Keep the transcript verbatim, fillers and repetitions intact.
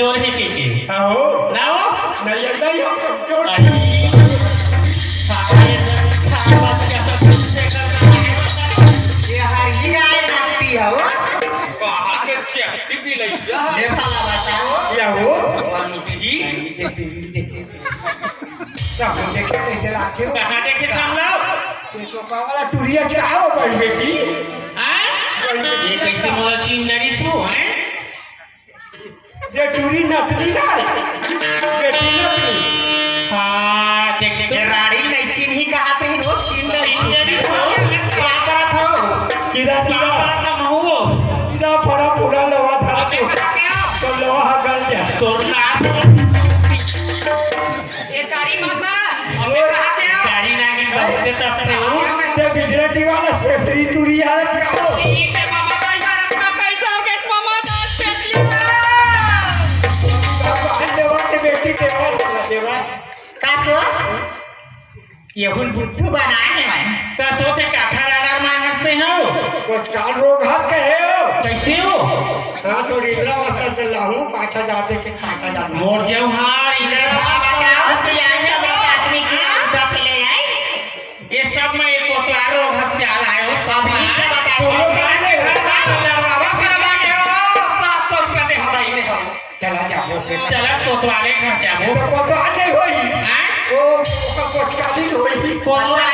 चोर ही के के। हाँ हो। ना हो? नहीं, नहीं हो, कमजोर। अरे। ये हर ये आए ना पिया हो। कहाँ के चेपटी भी लई जा। ले भला बताओ। या हो? और भी। देख, देख, देख, देख। सब देखे कैसे लागे हो। कहाँ देखे हम लोग? ये सोफा वाला टुरिया क्या हो गई बेटी? हाँ? ये कैसे मोला चीन डरी छू, हैं? ये टूरी नतनी ना रे। ये टूरी नतनी। हाँ, देख, देख। ये राड़ी नहीं चीन ही कहा थे, वो चीन नहीं। चीन नहीं, वो क्या करत हो? चिरा, क्या चिरा। करत हो, महू? चिरा पड़ा पूरा लोहा था। अबे, तो क्या? तो लोहा गल गया। तो नाच। ये कारी मामा, अबे कहाँ थे आप? गाड़ी लागी बहुत तब से हो। ये गुजराती वाला सेफ्टी टूरी आ रहा है। ये मामा का इशारा था, कैसा हो गया मामा? दांत पेट लिया। भगवान देवा के बेटी देवा, देवा। का सो? ये हुन बुद्धू बनाए हैं मैं। ससो ते काखा रानर मांगत से हो। कुछ काल रोग हाथ कहे हो। कैसे हो? हाँ, तो इंदिरा अवस्था चल रहा हूँ, पाछा जाते के पाछा जाते। मोर जो हाँ, इंदिरा अवस्था से आए हैं, बड़ा आदमी की उठा के ले आए। ये सब में एक कोतवाल रोग हाथ चाल आए हो, सब नीचे बताए। तो लोग आए हो। सात सौ रुपया दे हटाई ले हम। चला जाओ। चला कोतवाले घर जाबो। तो कोतवाल नहीं होई। हाँ? वो, वो कोतवाली होई। कोतवाल